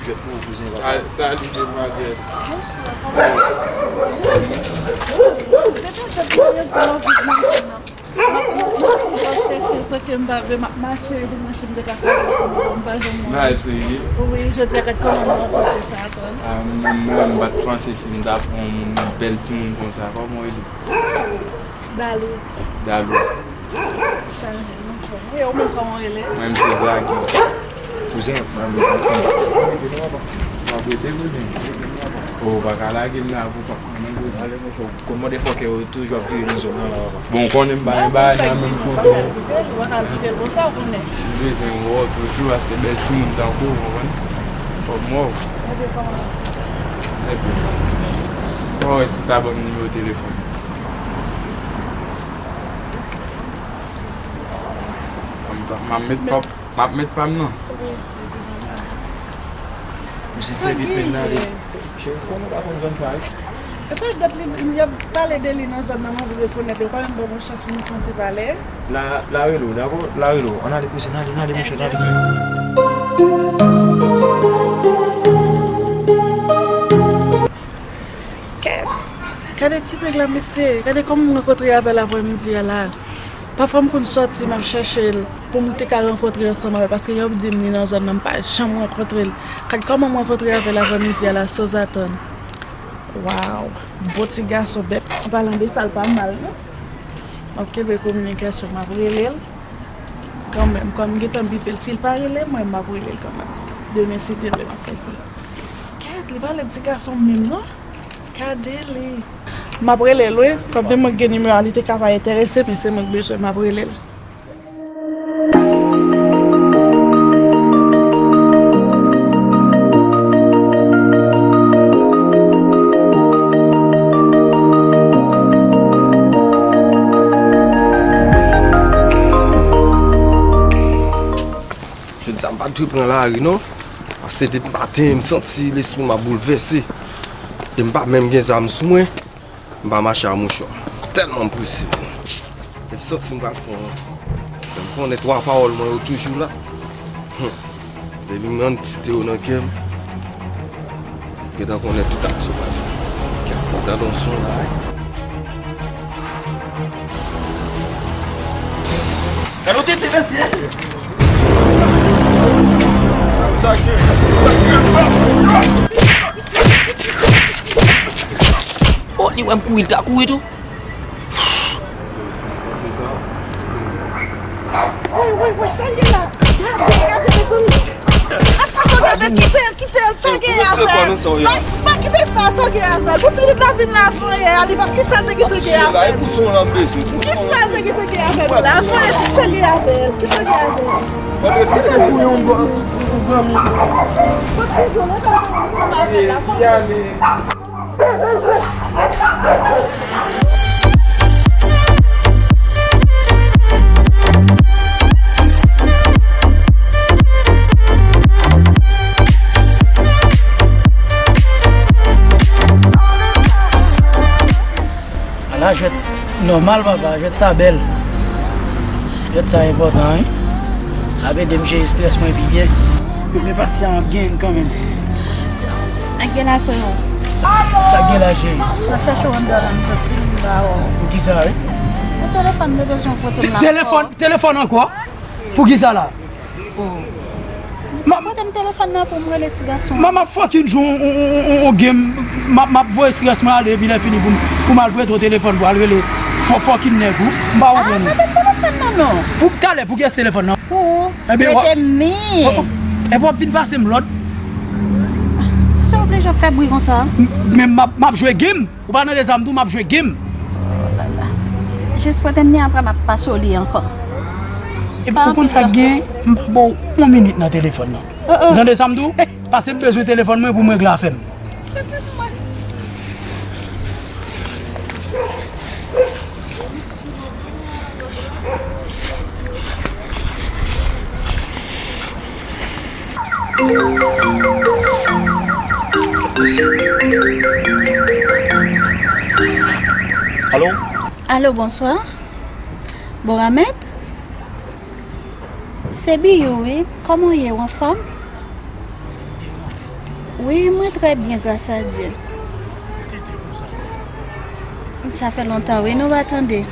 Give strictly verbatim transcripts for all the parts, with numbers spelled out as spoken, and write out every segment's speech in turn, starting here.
Sa- Salut, demwazèl. Bonswa, kòman w ye? Se pa tèt mwen, yo di m anvi mache nan. M ap chèche san ke m pa vle, m ap mache pou mwen si m te ka fè sa, m pa janm wè. Bagay serye? Wi, jodi a, gad kòman m rankontre sa ankò. Ah, mwen menm, mwen pa t panse si m ta pran yon bèl timoun konsa. Kòman w rele? Dalou. Dalou. Chanje non, frè. Wi, ou menm kòman w rele? Mwen menm se Zaki. Kouzen, mwen menm. W ap rete, kouzen? O, ou pa ka lage m la pou w p ap pran nan kouzen. Konn mande fòkè yo toujou ap vire nan zòn nan la, papa. Bon, ou konnen m pa gen bagay nan menm kouzen. Ou pa ka kite l konsa, ou konnen. M bezwen wè w toujou, a se bèl timoun tankou w, konprann? Fò m wè w. Epi kòman? Epi, sa w wè si w ta ban m nimewo telefòn? M ap met pa m, m ap met pa m nan. Misye se vit men n ale. Cheri, kòman w ta konn zòn sa, wi? E pa dat li, y ap pale de li nan zòn nan, m anvi rekonèt li. Ou pa menm ban mwen chans pou nou fè yon ti pale. La, la rele w, dakò? La rele w. Ann ale, kouzen, n ale, n ale, monchè, n ale. Kèt! Gade ti nèg la, mesye. Gade kòman m rankontre avè l aprèmidi a la. Pafwa m konn sòti, m ap chèche l pou m te ka rankontre ansanm avè l, paske yo di m li nan zòn nan, m pa janm rankontre l. Gad kòman m rankontre avè l aprèmidi a la, sanzatann. Waw, bon ti gason, bèl. An palan de sa, l pa mal, non. M ap kenbe kominikasyon, m ap rele l. Kanmenm, kòm m gentan bipe l, si l pa rele mwen, m ap rele l kanmenm. Demen, si Dye vle, m ap fè sa. Kèt, li pa lè ti gason menm, non. Gade li. M ap rele l, wi. Kòm de mwen k gen nimewo a, li te ka pa enterese, men se mwen k bezwen, m ap rele l. Jodi a m pa t dwe pran lari non. Paske depi maten, m santi lespri m ap boulvèse. E m pa menm gen zam sou mwen. M pa mache a mouchwa. Tèlman m prese. E m santi m pral fè yon. E m konnen twa pawòl mwen yo toujou la. Hum. Depi m rann site yo nan kè m, gentan konnen tout aksyon pral fè. Kèt, tande yon son la, wi. Gade w tete, mesye! Oh, li wè m kouri, l ta kouri tou. Woy, woy, woy, sa l ye la? Gade, gade, mezanmi. Asa, sa w gade, kite l, kite l, sa w gen avè l? Pa, pa kite sa, sa w gen avè l? Pou ti pitit la vin la, voye a, li pa, kisa l te gen pou gen avè l? Kisa l te gen pou gen avè l la? Voye, sa w gen avè l? Kisa l gen avè l? Kisa l gen avè l? Kote l ye? Li ale. Ala jwèt nòmal, papa, jwèt sa bèl. Jwèt sa enpòtan, wi. Ap ede m jere estrès mwen pi byen. Premye pati a m ap genyen l kanmenm. Ak gen la, frero. Sa k gen la, cheri? M ap chache w anndan la, m soti, m ba w. Poukisa, wi? Nan telefòn, m te bezwen w pote m la ankò. Telefòn, telefòn ankò? Poukisa la? Oh. Pote m telefòn nan pou m rele ti gason an. M ap fucking jwe yon, yon, yon, yon, yon game. M ap, m ap voye estrès mwen ale, epi lè fini pou m, pou m al prete w telefòn pou al rele fò, fucking nèg ou. M pa konprann ou. Ah, pote m telefòn nan non. Pou talè, pou kiyès telefòn nan? Pou ou. Ebyen, prete m li. Oh, oh. Epi w ap vin pase m lòd. Se oblije w fè bri konsa? M, men m ap, m ap jwe game. Ou pa tande sa m di w, m ap jwe game. Jis prete m li, apre m ap pase w li ankò. Epi ou konn sa k gen, m pa ba w yon minit nan telefòn nan. Ou tande sa m di w? Paske m bezwen telefòn mwen pou m regle afè m. Alo? Alo, bonswa. Boramet? Se Biyou, wi. Kòman w ye, w anfòm? Wi, mwen trè byen, gras a Dye. Sa fè lontan, wi, nou pa tande.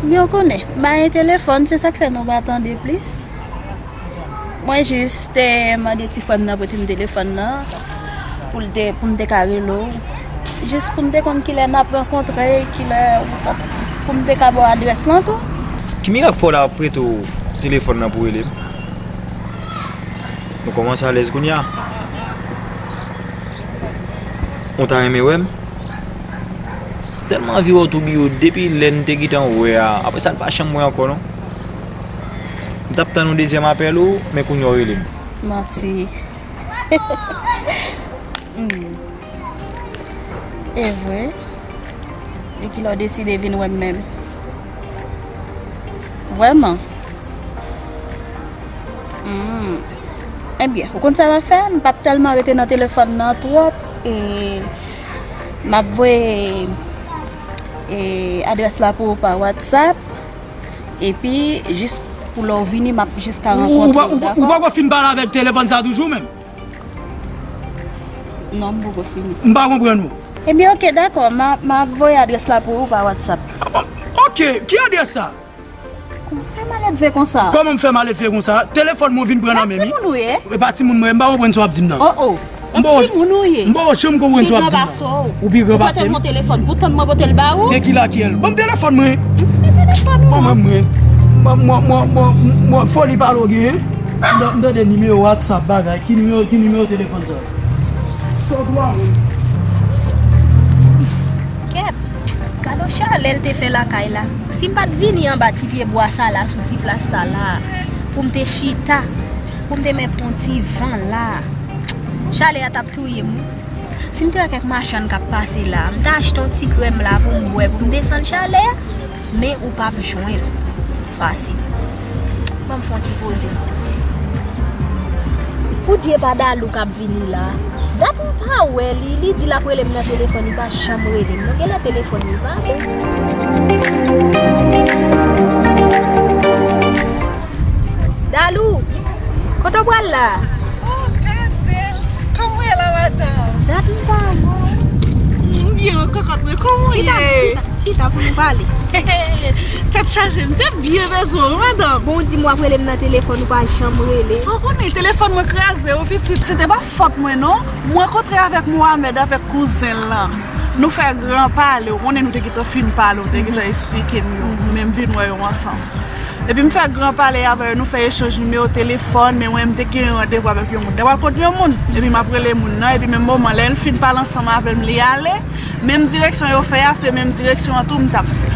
Men w konnen, m pa gen telefòn, se sa k fè nou pa tande plis. Mwen jis te mande ti frè m nan prete m telefòn nan pou l te, pou m te ka rele w. Jis pou m te konn kilè n ap rankontre, kilè w t ap, pou m te ka ba w adrès lan tou. Ki mirak fè w la ap prete w telefòn nan pou rele m? Nou kòmanse alèz kounye a. Ou ta renmen wè m? Tèlman anvi wè w tou biro depi lè n te gentan wè a. Apre sa, l pa janm wè ankò non. M t ap tann yon dezyèm apèl ou, men kounye a w rele m. Manti. Hmm. E vre? E kilè w deside vin wè m menm? Vrèman? Hmm. Ebyen, ou konn sa m ap fè? M p ap tèlman rete nan telefòn nan twòp. E m ap voye, e, adrès la pou ou pa WhatsApp. Epi, jis pou lè w vini, m ap jis ka rankontre w, dakò? Ou poko fin pale avèk telefòn sa toujou menm? Non, m poko fini. M pa konprann ou. Ebyen, oke, dakò. M a, m a voye adrès la pou ou pa WhatsApp. Ah, bon, oke, ki adrès sa? Kòman w fè maledve konsa? Kòman m fè maledve konsa? Telefòn mwen vin pran nan men m. Timoun ou ye? E pa timoun mwen, m pa konprann sa w ap di m nan. Oh, oh. M pa, timoun ou ye? M pa janm konprann sa w ap di m nan. Ou pi gran pase m. Ou pote m yon telefòn pou tann mwen pote l ba ou? De ki lakèl? Ban m telefòn mwen. Ban mwen mwen. Mwen, mwen, mwen, mwen, mwen, foli pale w genyen. M tande nimewo WhatsApp bagay. Ki nimewo, ki nimewo telefòn sa? Sòt ou a mwen. Kèt, gade yon chalè l te fè lakay la. Si m pa t vini anba ti pye bwa sa la, sou ti plas sa la, pou m te chita, pou m te mèt pran ti van la, chalè a t ap touye m wi. Si m te wè kèk machann k ap pase la, m ta achte yon ti krèm la pou m bwè, pou m desann chalè a. Men ou p ap jwenn fasil. Ban m fè yon ti poze. Pou di e pa Dalou k ap vini la. Dat m pa wè li, li di l ap rele m nan telefòn, li pa janm rele m. Non, genlè telefòn li pa bon. Dalou, kote w pral la? Oh, Denzel, kòman w ye la, madanm? Dat m pa wè w. M byen, kòkòt mwen, kòman w ye? Chita, chita, chita pou nou pale. Tèt chaje, m te byen bezwen w, madanm. Bon, w di m w ap rele m nan telefòn, ou pa janm rele. Sa w konnen, telefòn mwen kraze, wi, pitit, se te pa fòt mwen, non. M rankontre avèk Mohamed, avèk kouzen l lan. Nou fè gran pale, ou konnen nou te gentan fin pale, ou te gentan eksplike m yo, men m vin wè yo ansanm. Epi m fè gran pale avè yo, nou fè echanj nimewo telefòn, men mwen m te gen randevou avèk yon moun. Lè m al kot yon moun, epi m ap rele moun nan, epi menm moman, lè n fin pale ansanm avè m, li ale, menm direksyon yo fè a, se menm direksyon an tou m t ap fè.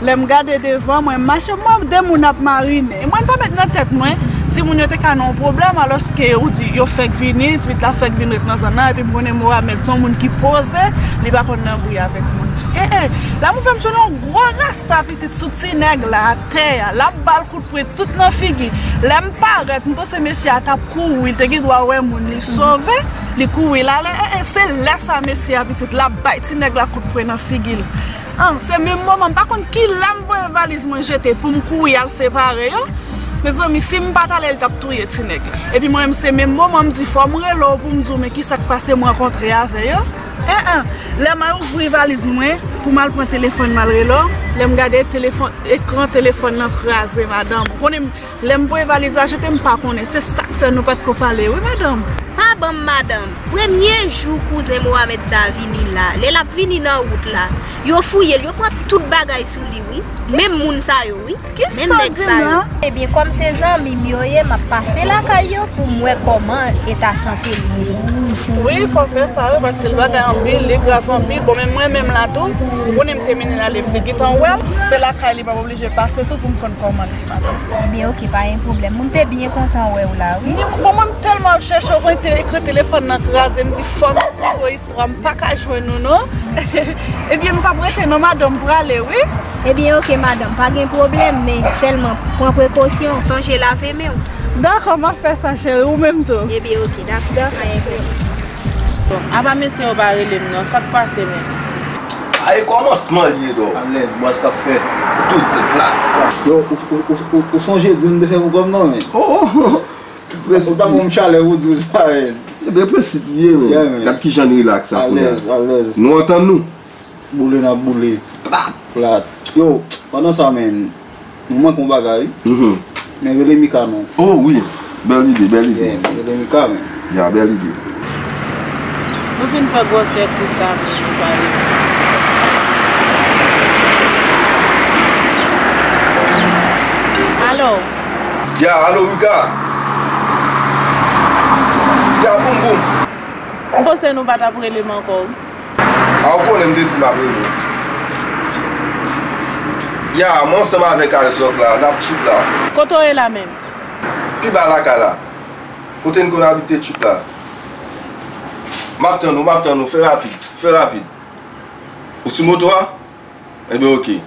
Lè m gade devan mwen, m mache, m wè de moun ap marinen. Mwen m pa met nan tèt mwen, timoun yo te ka nan yon pwoblèm, alòske ou di yo fèk vini, ti pitit la fèk vin ret nan zòn nan, epi m konnen Mohamed se yon moun ki poze, li pa konn nan bri avèk moun. E, e, lè m ouvè m jwenn yon gwo rasta pitit sou ti nèg la atè a, l ap ba l kout pwen tout nan figi. Lè m parèt, m panse mesye a t ap kouri, li te gen dwa wè moun, li sove, li kouri, l ale, e, e, se lè sa mesye a pitit, l ap bay ti nèg la kout pwen nan figi l. An, se menm moman, m pa konn kilè m voye valiz mwen jete pou m kouri al separe yo. Mezanmi, si m pa t ale, li t ap touye ti nèg la. Epi mwen menm, se menm moman m di, fò m rele w pou m di w, men kisa k pase m rankontre avè yo. En, en, lè m al ouvri valiz mwen, pou m al pran telefòn, m al rele w, lè m gade telefòn, ekran telefòn nan kraze, madanm. Ou konnen, lè m voye valiz la jete, m pa konnen. Se sa k fè nou pa t ko pale, wi, madanm. Pa ban m madanm. Premye jou kouzen Mohamed sa a vini la, lè l ap vini nan wout la, yo fouye l, yo pran tout bagay sou li, wi. Menm moun sa yo, wi. Menm nèg sa yo. Ebyen, kòm se zanmi m yo ye, m ap pase lakay yo pou m wè kòman eta sante l ye. Wi, fò w fè sa, wi, paske l bagay anpil, li grav anpil. Bon, men mwen menm la tou, ou konnen m te mennen l ale, m te gentan wè l. Se lakay li, m ap oblije pase tou pou m konn kòman l ye, madanm. Ebyen, oke, pa gen pwoblèm. Mwen te byen kontan wè w la, wi. Bon, mwen m tèlman ap chèche w, mwen te ekri telefòn nan kraze, m di fò m eseye istwa, m pa ka jwenn ou non. Ebyen, m p ap rete non, madanm, m prale, wi. Ebyen, oke, madanm, pa gen pwoblèm, men sèlman pran prekosyon, sonje lave men w. Dakò, m ap fè sa, cheri, ou menm tou. Ebyen, oke, dakò. Bon, apa mesye yo pa rele m non, sa k pase menm? A, e kòmansman li ye, dò. Alèz, bwè sa k ap fèt. Tout se plat. Yo, ou, ou, ou, ou, ou sonje di m te fè pou kòm non, men. Oh, oh. Ou ta bon m chalè pou di w sa, men. Ebyen, prensip li ye, men. Yeah, man. Gad kijan n rilaks la kounye a. Alèz, alèz. Nou antann nou. Boule n ap boule. Plat. Plat. Yo, pandan sa, men, nou manke yon bagay, wi. Mhm. Men rele Mika non. Oh, wi. Bèl ide, bèl ide. Yeah, men rele Mika, men. Ya, bèl ide. Nou fin fè gwòsè kou sa, men nou pa rele. Alo? Ya, alo, Mika. Ya, boum, boum. M panse nou pa t ap rele m ankò, wi. A, ou konnen m te di m ap rele w. Ya, mwen ansanm avèk Azòk la, n ap tchup la. Kote w ye la menm? Pi ba lakay la. Kote n konn abite tchup la. M ap tann ou, m ap tann ou, fè rapid, fè rapid. Ou sou moto a? Ebyen, oke.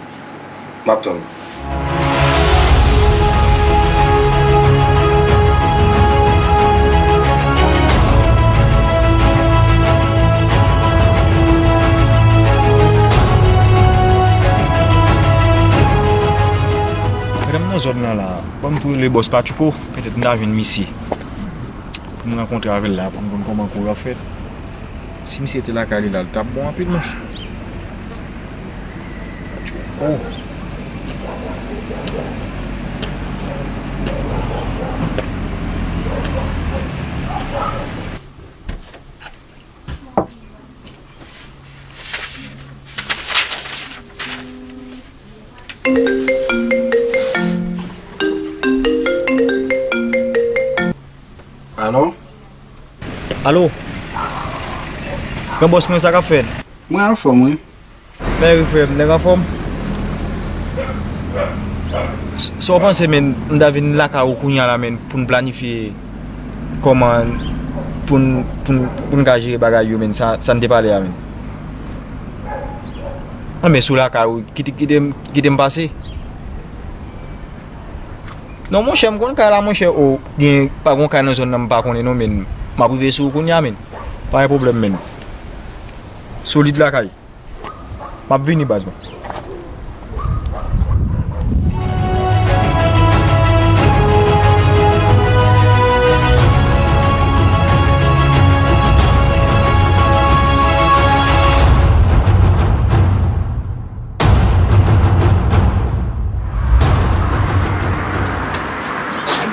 M ap tann ou. Medam nan zòn nan la, ban m tou rele bòs Patchouko, petèt m ta jwenn misye. Pou m rankontre avè l la, pou m konn kòman kou yo ap fèt. Si misye te lakay li la, l t ap bon anpil, monchè. Patchouko. Alo? Alo? Gran bòs mwen, sa k ap fèt? Mwen anfòm, wi. Mèsi, frè m, nèg anfòm? S-, sa w panse, men, m ta vin lakay ou kounye a la, men, pou n planifye kòman pou n, pou n, pou n ka jere bagay yo, men, sa, sa n te pale a, men. Anben, si w lakay ou, kite, kite m, kite m pase. Non, monchè, m konn kay la, monchè. O, gen, pa gon kay nan zòn nan, m pa konnen non, men m ap rive sou ou kounye a, men. Pa gen pwoblèm, men. Solid lakay. M ap vini, baz mwen.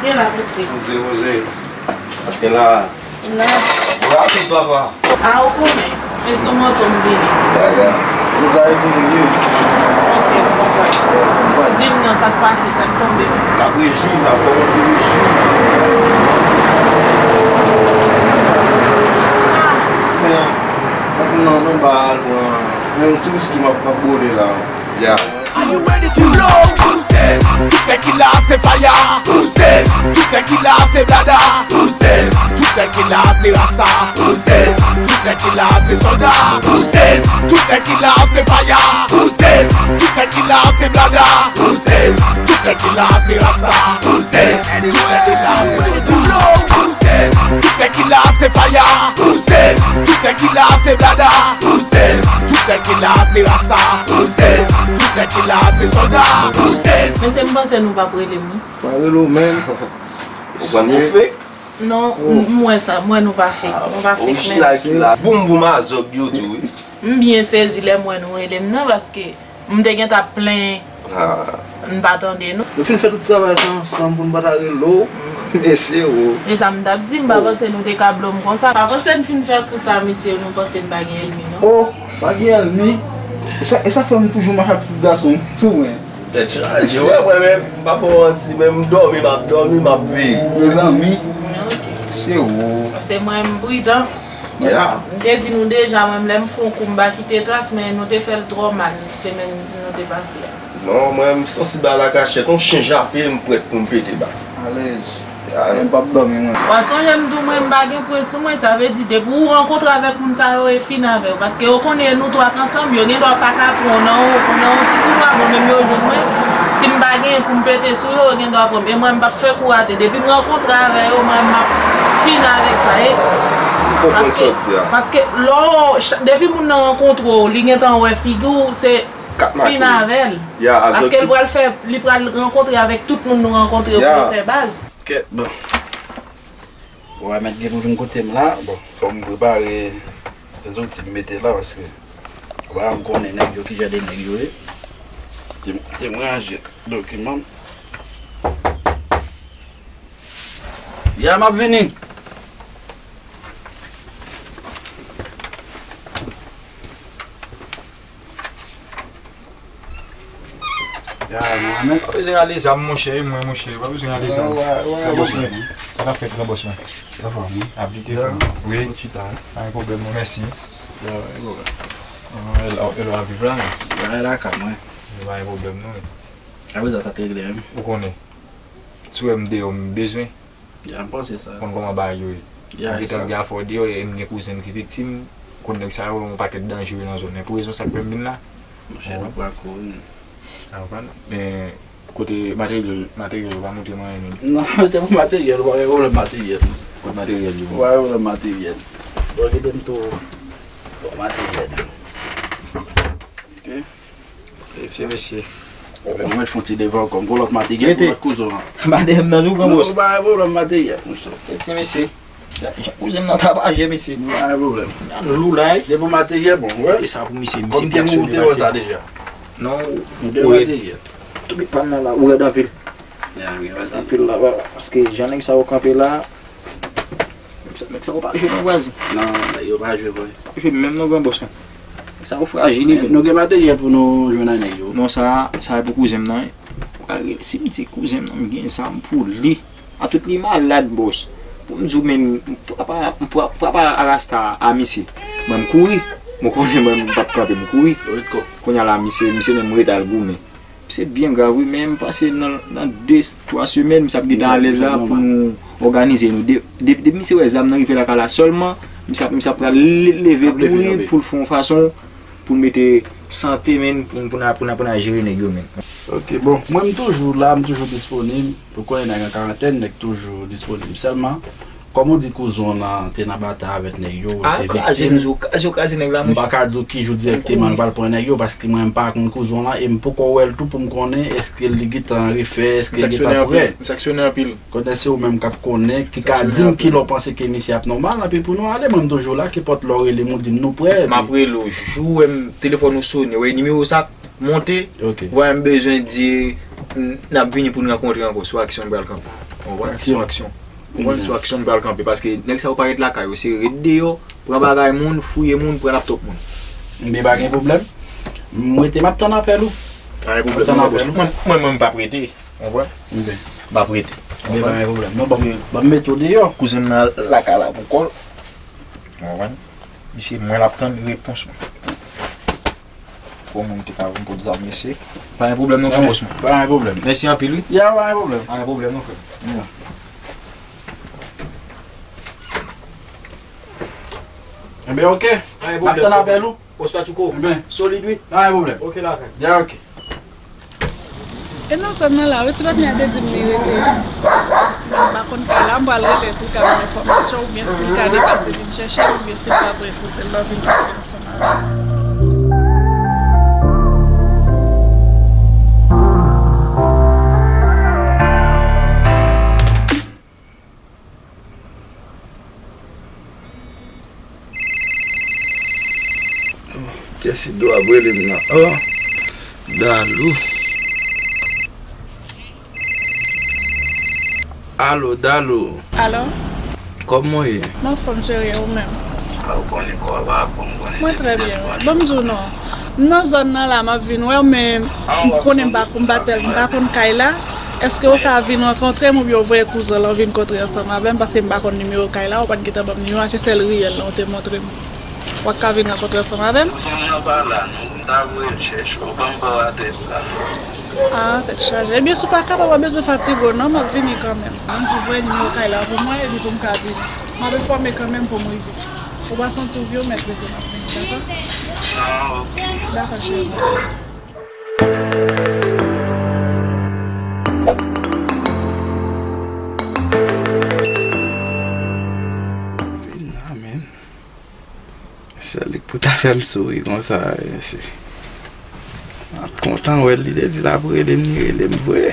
Gen la, mesye. Poze, poze. Atè la. La. Rapid, papa. A, ou konnen. Men sou moto m vini. Ya, ya. Nou ka epi nou ye. Ok, m konprann. Di m non, sa k pase, sa k tonbe w? N ap rejwi, n ap kòmanse rejwi. Ah! Men, nan, nan, nan ba al pran, men yon ti wiski m ap, m ap bwole la. Ya. Are you ready to blow? Tout nèg ki la se faya. Tout nèg ki la se blada. Tout nèg ki la se rasta. Tout nèg ki la se sòlda. Tout nèg ki la se faya. Tout nèg ki la se blada. Tout nèg ki la se rasta. Tout nèg ki la se sòlda. Tout nèg ki la se faya. Tout nèg ki la se blada. Tout nèg ki la se rasta. Tout nèg ki la se sòlda. Mesye, m panse nou p ap rele m, wi. Pa rele w, menm. Ou konn nou fake? Non, m, m wè sa, m wè nou pa fake. Nou pa fake, menm. Orijinal ki la. Boum boum a zòb yo tou, wi. M byen sezi lè m wè nou rele m nan, paske m te gentan ap plenyen. Ah. M pa tande nou. Nou fin fè tout travay sa ansanm pou n pa ta rele w. Mesye, o. E sa m t ap di, m pa panse nou te ka blo m konsa. Pa panse n fin fè kou sa, mesye, nou panse n pa gen ènmi, non? O, pa gen ènmi. E sa, e sa fè m toujou mache ak tout gason sou mwen. Tèt chaje, wè, mwen menm, m pa ba w manti, menm m dòmi, m ap dòmi, m ap veye. Mezanmi, se ou. Paske mwen, m pridan. Yeah. M te di nou deja, mwen, lè m fè yon kou, m pa kite tras, men nou te fè l twò mal, semèn nou te pase a. Non, mwen, m sansib a lakachèt, yon chen jape, m prèt pou m pete bak. Alèz. Mwen p ap dòmi, mwen. W a sonje m di w, mwen, m pa gen pwen sou mwen, sa vle di, depi w rankontre avèk moun sa yo, e fin avè w. Paske yo konnen nou twa k ansanm, yo gen dwa pa ka pran w nan yon, nan yon ti koulwa, mwen menm yo jwenn mwen. Si m pa genyen pou m pete sou yo, yo gen dwa pran m. E mwen, m p ap fè kou rate. Depi m rankontre avè yo, mwen, m ap fin avèk sa, e. M konprann sa w di a. Paske, paske lè w, depi moun nan rankontre w, li gentan wè figi w, se fin avè l. Paske l pral fè, li pral rankontre avèk tout moun nou rankontre yo pou yo fè baz. Kèt, bon. Bon, a mèt gen pou vin kote m la. Bon, fò m prepare zouti m mete la, paske ou pa m konnen nèg yo, ki jan de nèg yo ye. Te, te m ranje dokiman m. Ya, m ap vini. Ya, Mohamed. Pa bezwen ale zam, monchè, e mwen, monchè. Pa bezwen ale zam. Gran bòs mwen. Sa k ap fèt, gran bòs mwen? Anfòm, wi. Ap lite, frè m. Wi. Ou chita, wi. Pa gen pwoblèm, non, mèsi. Ya, pa gen pwoblèm. E lè w ap viv la, non? Ya, e lakay mwen. Pa gen pwoblèm, non. Apre sa, sa te regle menm. Ou konnen. Si w wè m deyò, m bezwen. Ya, m panse sa. Konn kòman bagay yo ye. Ya, m gentan gen afè deyò, e m gen kouzen m ki viktim. Konn nèg sa yo, yon pakèt danje yo nan zòn nan. Pou rezon sa k fè m vin la. Monchè, nou pral kouri. Ou konprann? Men, kote materyèl, materyèl yo pa montre m anyen menm. Non, te pou materyèl, ou pa gen pwoblèm materyèl. Kot materyèl yo? Ou pa gen pwoblèm materyèl. Bon, kite m tou. Bon, materyèl yo. Ok. Ti mesye. Mwen mèt fè yon ti devan kòm pou lòt materyèl pou lòt kouzen an. Ba deyò m nan tou, gran bòs. Non, pa gen pwoblèm materyèl, monchè. Ti mesye. Sa, jan kouzen m nan tapaje, mesye. Pa gen pwoblèm. Nan lou la, wi. Depi materyèl, bon, wè. Mete sa pou misye, misye. Kòm te monte wè sa deja. Non, ou rèd. Tou bit pa m nan la, ou rèd anpil. Rèd anpil la, paske jan nèg sa yo kanpe la, Nèg sa, nèg sa yo pa jwe non, vwazen. Non, nèg yo pa jwe vre. Pa jwe menm non, gran bòs mwen. Nèg sa yo frajil, wi. Nou gen materyèl pou nou jwenn ak nèg yo. Non, sa, sa e pou kouzen m nan, wi. Ou ka rele, si m di kouzen m nan, m gen zam pou li. A tout li malad, bòs. Pou m di w, men, m frap a, m frap, frap a rasta a misye. Mwen, m kouri. Mwen konnen mwen, m p ap kanpe, m kouri. Kounye a la, misye, misye menm ret al goumen. Se byen grav, wi, men m panse nan, nan de, twa semèn, misye ap gentan alèz la pou nou òganize nou. De, de, depi misye wè zam nan rive lakay la sèlman, misye ap, misye ap pral le-, leve kouri pou l fè yon fason pou l mete sante, men, pou, pou n a, pou n a, pou n a jere nèg yo, men. Ok, bon, mwen, m toujou la, m toujou disponib. Ou konnen nèg an karantèn, nèg toujou disponib. Sèlman, kòm ou di kouzen w lan te nan batay avèk nèg yo, se viktim. Kraze, kraze nèg la, monchè. M pa ka di w ki jou dirèkteman nou pral pran nèg yo, paske mwen, m pa konn kouzen w lan, e m poko wè l tou pou m konnen èske li gentan refè, èske li gentan prè. M sanksyone anpil. Konnen se ou menm k ap konnen, ki ka di m ki lè w panse ke misye ap nòmal, epi pou nou ale, mwen, m toujou la, kenpòt lè w rele m, ou di m nou prè, epi. M ap rele w, jou w wè m, telefòn ou sonnen, w wè nimewo sa monte, w wè m bezwen di, n, n ap vini pou n rankontre ankò, sou aksyon n pral kanpe. Ou konprann? Sou aksyon. Ou konprann? Sou aksyon n pral kanpe, paske nèg sa yo pa ret lakay yo, se ret deyò, pran bagay moun, fouye moun, pran laptòp moun. Ebyen, pa gen pwoblèm. M rete, m ap tann apèl ou. Pa gen pwoblèm, non, bòs. Mwen, mwen, mwen, m p ap rete. Ou konprann? M p ap rete. Ebyen, pa gen pwoblèm. Non, ban m, ban m mete w deyò. Kouzen m nan lakay la pou kò l. Ou konprann? Misye, mwen l ap tann repons mwen. Kòman m te ka vin pot zam, mesye? Pa gen pwoblèm non, gran bòs mwen. Pa gen pwoblèm. Mèsi anpil, wi. Ya, pa gen pwoblèm. Pa gen pwoblèm non, frè m. Ya. Ebyen, ok. Pa gen pwoblèm. N ap tann apèl ou. Ospa Tchouko. Ebyen. Solid, wi. Pa gen pwoblèm. Ok, lakay. Ya, ok. E nan zòn nan la, wi, ti patnè a te di m li rete. Men m pa konn kay la, m pral rele tou, ka ban enfòmasyon, oubyen si l ka deplase vin chèche m, oubyen si l pa vre pou se l la vin chèche ansanm avè m. Kiyès ki dwe ap rele m nan? Oh, Dalou. Alo, Dalou. Alo? Kòman w ye? M anfòm, cheri, e ou menm? A, ou konnen kò a pa bon, ou konnen. Mwen trè byen, wi. Ban m di w non. M nan zòn nan la, m ap vin wè w, men m konnen m pa, m pa tèl, m pa konn kay la. Èske w ka vin rankontre m oubyen w voye kouzen w lan vin kontre ansanm avè m, paske m pa konn nimewo kay la, ou pa t gentan ban m nimewo a, se sèl riyèl lan ou te montre m. W ap ka vin rankontre ansanm avè m? Kouzen m nan pa la, non, pou m ta voye l chèche w, ban m ba w adrès la. Ah, tèt chaje. Ebyen, si w pa kapab, w pa bezwen fatige w, non, m ap vini kanmenm. Ban m jis voye nimewo kay la pou mwen, epi pou m ka vini. M ap enfòme kanmenm pou m rive. Ou pa santi w byen, ou mèt rete, m ap vini, dakò? Ah, ok. Dakò, cheri. Vin la, men. Sèl li k pou ta fè m souri konsa, mesye. M ap kontan wè l, li te di l ap rele m, li rele m vre.